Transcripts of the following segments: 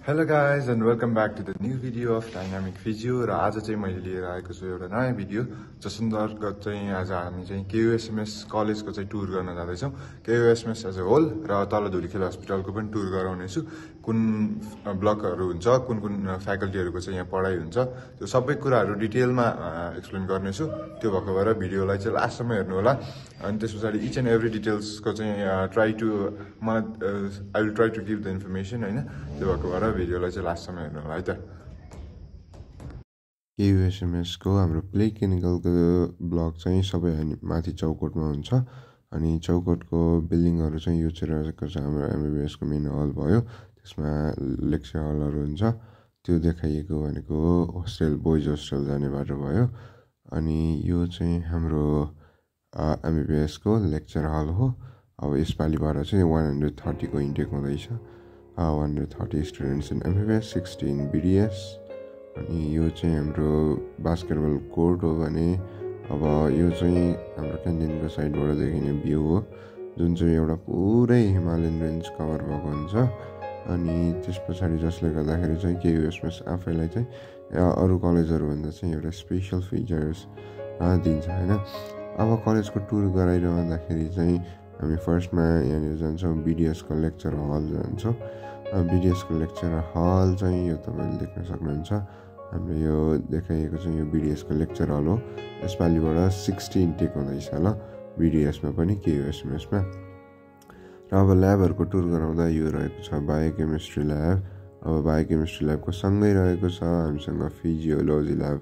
Hello guys and welcome back to the new video of Dynamic Physio र आज चाहिँ मैले लिएर आएको छु एउटा नयाँ भिडियो जस अन्तर्गत चाहिँ आज हामी चाहिँ KUSMS कलेजको चाहिँ टुर गर्न जाँदैछौँ KUSMS एज अ होल र तल धुलीखेल हस्पिटलको पनि टुर गराउने छु कुन ब्लकहरू हुन्छ कुन फ्याकल्टीहरूको चाहिँ यहाँ पढाइ हुन्छ त्यो सबै कुराहरू डिटेलमा एक्सप्लेन गर्ने छु त्यो भएको भएर भिडियोलाई चाहिँ लास्टसम्म हेर्नु होला अनि त्यसपछि इच एन्ड एभ्री डिटेल्सको चाहिँ I will try to give the information हैन त्यो भएको भएर भिडियोलाई चाहिँ लास्टसम्म हेर्नु होला है त KUSMS को हाम्रो प्ले क्लिनिकलको ब्लक चाहिँ सबै माथि चौकोटमा हुन्छ अनि चौकोटको बिल्डिङहरू चाहिँ यो चाहिँ रहेको छ हाम्रो MBBS को मेन हल भयो त्यसमा लेक्चर हलहरू हुन्छ त्यो देखाइएको भनेको होस्टेल बोइज होस्टेल जाने बाटो भयो अनि यो चाहिँ हाम्रो MBBS को लेक्चर हल हो अब यसपालिबाट चाहिँ 130 को इन्टेक हुँदैछ 130 स्टुडेन्ट्स इन MBBS 16 BDS अनि यो चाहिँ हाम्रो बास्केटबल कोर्ट हो भने अब यो चाहिँ हाम्रो क्यान्टिनको साइडबाट देखिने भ्यू हो जुन चाहिँ एउटा पुरै हिमालयन रेन्ज कभर भएको हुन्छ अनि त्यस पछाडि जसले गर्दाखेरि चाहिँ KUSMS आफैलाई चाहिँ अरू कलेजहरूभन्दा चाहिँ एउटा स्पेसल फिचर्स दिन्छ हैन अब कलेजको टुर गराइरहँदाखेरि चाहिँ हामी फर्स्टमा यहाँनिर जान्छौँ BDS को लेक्चर हल जान्छौँ BDS को लेक्चर हल चाहिँ यो तपाईँले देख्न सक्नुहुन्छ हाम्रो यो देखाइएको चाहिँ यो BDS को लेक्चर हल हो यसपालिबाट 60 इन्टेक हुँदैछ ल BDS मा पनि KUSMS मा र अब ल्याबहरूको टुर गराउँदा यो रहेको छ बायोकेमिस्ट्री ल्याब अब बायोकेमिस्ट्री ल्याबको सँगै रहेको छ हामीसँग physiology lab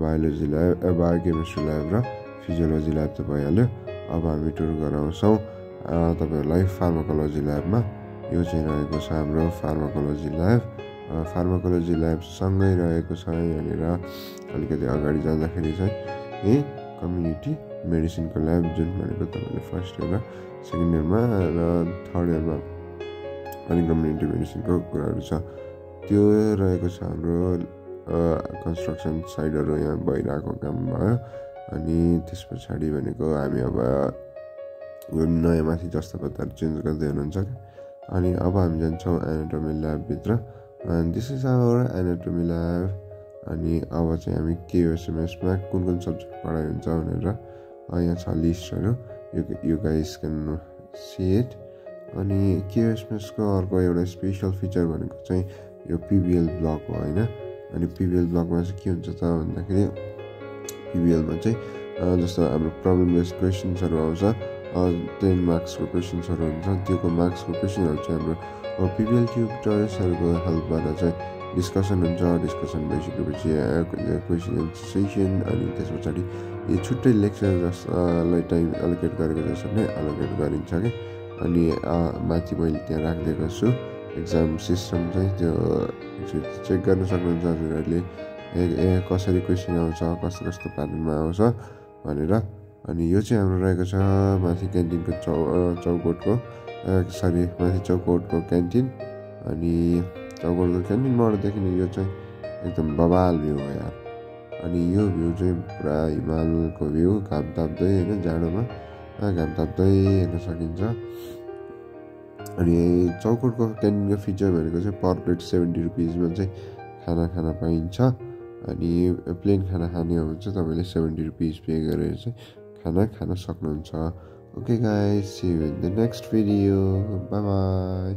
biology lab biochemistry lab र फिजियोलोजी ल्याब त भइहाल्यो अब हामी टुर गराउँछौँ तपाईँहरूलाई फार्माकोलोजी ल्याबमा यो चाहिँ रहेको छ हाम्रो फार्माकोलोजी ल्याब सँगै रहेको छ यहाँनिर अलिकति अगाडि जाँदाखेरि चाहिँ कम्युनिटी मेडिसिनको ल्याब जुन भनेको तपाईँले फर्स्ट इयर र सेकेन्ड इयरमा र थर्ड इयरमा अनि कम्युनिटी मेडिसिनको कुराहरू छ त्यो रहेको छ हाम्रो कन्स्ट्रक्सन साइडहरू यहाँ भइरहेको काम भयो अनि त्यस पछाडि भनेको हामी अब नयाँ माथि जस्तो पत्ताहरू चेन्ज गर्दै हुनुहुन्छ अनि अब हामी जान्छौँ एनाटोमी ल्याबभित्र and this is our anatomy lab अनि अब चाहिँ हामी KUSMS मा कुन सब्जेक्ट पढाइ हुन्छ भनेर यहाँ छ लिस्टहरू you guys can see it अनि KUSMS को अर्को एउटा स्पेसल फिचर भनेको चाहिँ यो PBL ब्लक हो हैन अनि PBL ब्लकमा चाहिँ के हुन्छ त भन्दाखेरि PBL मा चाहिँ जस्तो हाम्रो प्रब्लम बेस्ड क्वेसन्सहरू आउँछ 10 मार्क्सको क्वेसन्सहरू हुन्छ त्योको मार्क्सको क्वेसनहरू चाहिँ हाम्रो PBL ट्युटर्सहरूको हेल्पबाट चाहिँ डिस्कसन हुन्छ डिस्कसन भइसकेपछि क्वेसन एन्सर सेसन अनि त्यस पछाडि यो छुट्टै लेक्चर जसलाई टाइम एलोकेट गरेको जस्तो नै एलोकेट गरिन्छ कि अनि माथि मैले त्यहाँ राखिदिएको छु एक्जाम सिस्टम चाहिँ त्यो चेक गर्न सक्नुहुन्छ हजुरहरूले कसरी क्वेसन आउँछ कस्तो कस्तो प्याटर्नमा आउँछ भनेर अनि यो चाहिँ हाम्रो रहेको छ माथि क्यान्टिनको चौकोटको माथि चौकोटको क्यान्टिन अनि चौकोटको क्यान्टिनबाट देखिने यो चाहिँ एकदम बवाल भ्यू हो यार अनि यो भ्यू चाहिँ पुरा हिमालको भ्यू घाम ताप्दै होइन जाडोमा घाम ताप्दै हेर्न सकिन्छ अनि चौकोटको क्यान्टिनको फिचर भनेको चाहिँ पर प्लेट 70 रुपिजमा चाहिँ खाना पाइन्छ अनि प्लेन खाना खाने हो भने चाहिँ तपाईँले 70 रुपिज पे गरेर चाहिँ खाना सक्नुहुन्छ okay guys see you in the next video bye by